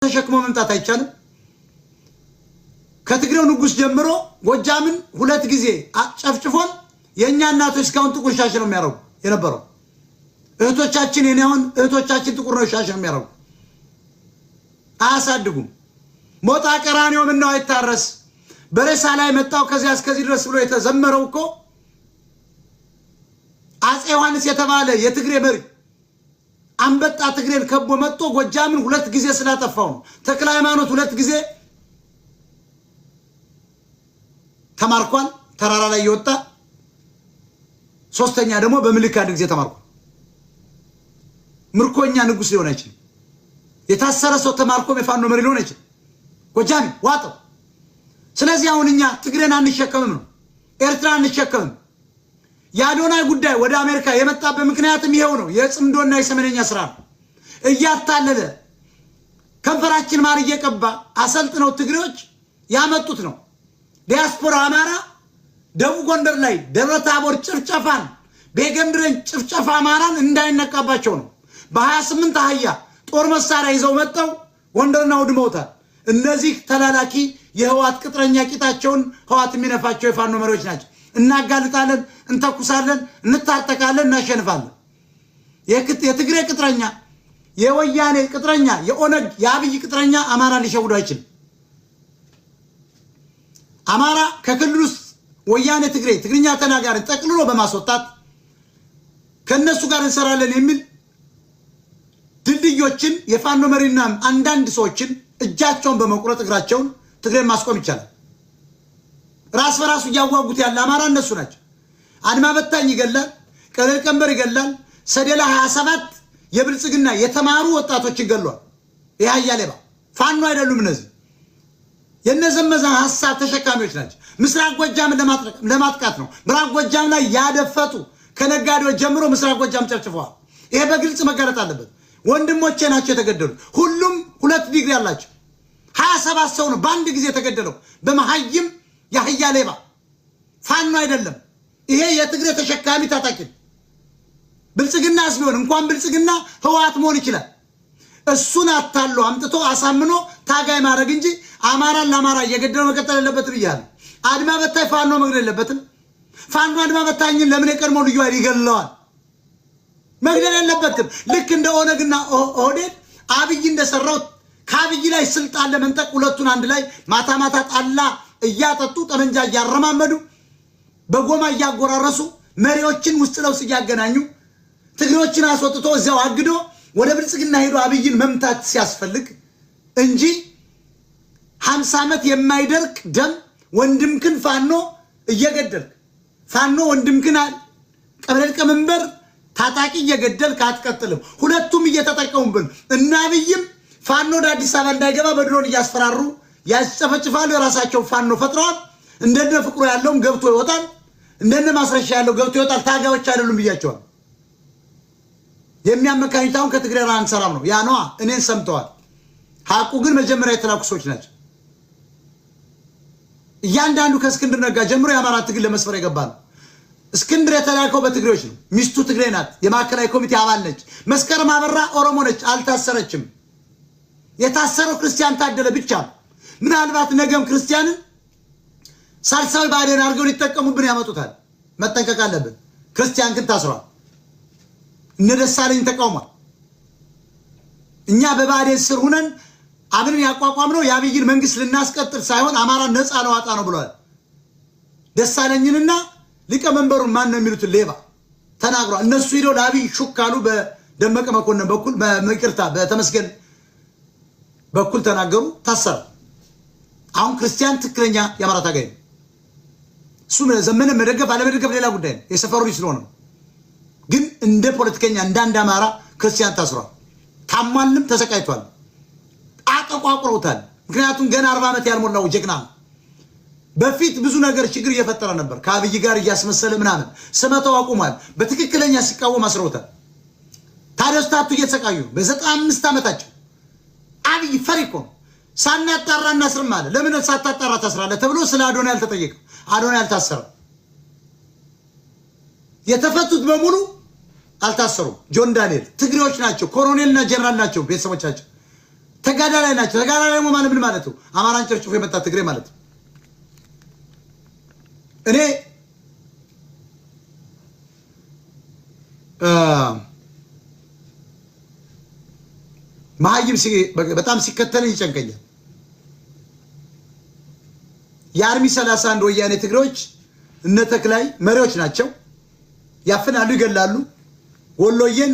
ተሸክሞ መምጣት አይቻልም። ከትግሬው ንጉሥ ጀምሮ ጎጃምን 2 ጊዜ ጨፍጭፎን የእኛ እናቶች እስካሁን ጥቁር ሻሽ ነው የሚያደርጉ የነበረው። እህቶቻችን የኔ አሁን እህቶቻችን ጥቁር ነው ሻሽ ነው የሚያደርጉ። አያሳድጉም። ሞጣ ቀራንዮ ምነው አይታረስ በሬሳ ላይ መጣው ከዚያ እስከዚህ ድረስ ብሎ የተዘመረው እኮ አፄ ዮሐንስ የተባለ የትግሬ መሪ አንበጣ ትግሬን ከቦ መጥቶ ጎጃምን 2 ጊዜ ስላጠፋው ነው። ተክለ ሃይማኖት 2 ጊዜ ተማርኳል፣ ተራራ ላይ የወጣ 3ኛ ደግሞ በምልክ 1 ጊዜ ተማርኳል። ምርኮኛ ንጉስ ሊሆን አይችልም። የታሰረ ሰው ተማርኮ የፋኖ መሪ ሊሆን አይችልም። ጎጃም ዋጠው። ስለዚህ አሁን እኛ ትግሬን አንሸከምም ነው፣ ኤርትራ አንሸከምም። የአዶናይ ጉዳይ ወደ አሜሪካ የመጣበት ምክንያትም ይሄው ነው። የጽምዶና የሰሜነኛ ስራ ነው። እያታለለ ከንፈራችን ማር እየቀባ አሰልጥነው ትግሬዎች ያመጡት ነው። ዲያስፖራ አማራ ደቡብ ጎንደር ላይ ደብረ ታቦር ጭፍጨፋን፣ ቤገምድረን ጭፍጨፋ አማራን እንዳይነቃባቸው ነው። በ28 አህያ ጦር መሳሪያ ይዘው መጥተው ጎንደርን አውድመውታል። እነዚህ ተላላኪ የህወሓት ቅጥረኛ ቂጣቸውን ህወሓት የሚነፋቸው የፋኖ መሪዎች ናቸው። እናጋልጣለን፣ እንተኩሳለን፣ እንታጠቃለን፣ እናሸንፋለን። የትግሬ ቅጥረኛ፣ የወያኔ ቅጥረኛ፣ የኦነግ የአብይ ቅጥረኛ አማራ ሊሸውዱ አይችልም። አማራ ከክልል ውስጥ ወያኔ ትግሬ ትግርኛ ተናጋሪ ጠቅልሎ በማስወጣት ከነሱ ጋር እንሰራለን የሚል ድልድዮችን የፋኖ መሪና አንዳንድ ሰዎችን እጃቸውን በመቁረጥ እግራቸውን ትግሬን ማስቆም ይቻላል። ራስ በራሱ እያዋጉት ያለ አማራ እነሱ ናቸው። አድማ በታኝ ይገላል፣ ቀለል ቀንበር ይገላል። ሰደላ 27 የብልጽግና የተማሩ ወጣቶችን ገሏል። ይሄ አያሌባ ፋኖ አይደሉም። እነዚህ የነዘመዘ ሐሳብ ተሸካሚዎች ናቸው። ምስራቅ ጎጃምን ለማጥቃት ነው። ምዕራብ ጎጃም ላይ ያደፈጡ ከነጋዴዎች ጀምሮ ምስራቅ ጎጃም ጨፍጭፈዋል። ይሄ በግልጽ መገለጥ አለበት። ወንድሞቼ ናቸው የተገደሉት። ሁሉም 2 ዲግሪ አላቸው። 27 ሰው ነው በአንድ ጊዜ የተገደለው በመሐይም ያህያ ሌባ። ፋኖ አይደለም ይሄ፣ የትግሬ ተሸካሚ ታጣቂ። ብልጽግናስ ቢሆን እንኳን ብልጽግና ህወሓት መሆን ይችላል። እሱን አታሎ አምጥቶ አሳምኖ ታጋይ ማድረግ እንጂ አማራን ለአማራ እየገደለው መቀጠል የለበትም ብያለሁ። አድማ በታኝ ፋኖ መግደል የለበትም። ፋኖ አድማ በታኝን ለምን የቀድሞ ልዩ ኃይል ይገለዋል? መግደል የለበትም። ልክ እንደ ኦነግና ኦህዴድ አብይ እንደሰራው ከአብይ ላይ ስልጣን ለመንጠቅ ሁለቱን አንድ ላይ ማታ ማታ ጣላ እያጠጡ ጠመንጃ እያረማመዱ በጎማ እያጎራረሱ መሪዎችን ውስጥ ለውስጥ እያገናኙ ትግሬዎችን አስወጥቶ እዚያው አግዶ ወደ ብልጽግና ሄዶ አብይን መምታት ሲያስፈልግ እንጂ 50 ዓመት የማይደርቅ ደም ወንድምክን ፋኖ እየገደልክ ፋኖ ወንድምክን ቀበሌ ሊቀመንበር ታጣቂ እየገደልክ አትቀጥልም። ሁለቱም እየተጠቀሙብን እና አብይም ፋኖ ወደ አዲስ አበባ እንዳይገባ በድሮን እያስፈራሩ ያስጨፈጭፋሉ። የራሳቸው ፋኖ ፈጥረዋል። እንደነ ፍቅሩ ያለውም ገብቶ ይወጣል። እንደነ ማስረሻ ያለው ገብቶ ይወጣል። ታጋዮች አይደሉም ብያቸዋል። የሚያመካኙት አሁን ከትግራይ ጋር አንሰራም ነው ያ ነዋ። እኔን ሰምተዋል። ሐቁ ግን መጀመሪያ የተላኩ ሰዎች ናቸው። እያንዳንዱ ከእስክንድር ነጋ ጀምሮ የአማራ ትግል ለመስፈር የገባ ነው። እስክንድር የተላከው በትግሬዎች ነው። ሚስቱ ትግሬ ናት። የማዕከላዊ ኮሚቴ አባል ነች። መስከረም አበራ ኦሮሞ ነች፣ አልታሰረችም። የታሰረው ክርስቲያን ታደለ ብቻ ነው። ምናልባት ነገም ክርስቲያንን ሳልሳዊ ብአዴን አድርገው ሊጠቀሙብን ያመጡታል። መጠንቀቅ አለብን። ክርስቲያን ግን ታስሯል። እነ ደሳለኝ ተቃውሟል። እኛ በብአዴን ስር ሁነን አብንን ያቋቋምነው የአብይን መንግስት ልናስቀጥል ሳይሆን አማራን ነፃ ለዋጣ ነው ብለዋል። ደሳለኝንና ሊቀመንበሩን ማን ነው የሚሉትን ሌባ ተናግሯል። እነሱ ሄደው ለአብይ ሹክ ካሉ በደመቀ መኮንን በኩል በይቅርታ በተመስገን በኩል ተናገሩ፣ ታሰረ። አሁን ክርስቲያን ትክክለኛ የአማራ ታጋይ ነው። እሱ ዘመነ መደገፍ አለመደገፍ ሌላ ጉዳይ ነው፣ የሰፈሩ ልጅ ስለሆነ ነው። ግን እንደ ፖለቲከኛ እንደ አንድ አማራ ክርስቲያን ታስሯል፣ ታሟልም፣ ተሰቃይቷል፣ አጠቋቁረውታል። ምክንያቱም ገና 40 ዓመት ያልሞላው ጀግና ነው። በፊት ብዙ ነገር ችግር እየፈጠረ ነበር ከአብይ ጋር እያስመሰለ ምናምን ስመተው አቁሟል። በትክክለኛ ሲቃወም አስረውታል። ታዲያ ስታቱ እየተሰቃዩ በ95 ዓመታቸው አብይ ፈሪ እኮ ነው። ሳናጣራ እናስርም አለ። ለምን ሳታጣራ ታስራለህ ተብሎ ስለ አዶናይ አልተጠየቀም። አዶናይ አልታሰረም። የተፈቱት በሙሉ አልታሰሩም። ጆን ዳንኤል ትግሬዎች ናቸው። ኮሎኔልና ጀነራል ናቸው ቤተሰቦቻቸው። ተጋዳላይ ናቸው። ተጋዳላይ ደግሞ ማለት ምን ማለት ነው? አማራን ጨፍጭፎ የመጣ ትግሬ ማለት ነው። እኔ መሀይም በጣም ሲከተለኝ ይጨንቀኛል። የ Army 31 ወያኔ ትግሬዎች እነ ተክላይ መሪዎች ናቸው። ያፍናሉ፣ ይገላሉ። ወሎዬን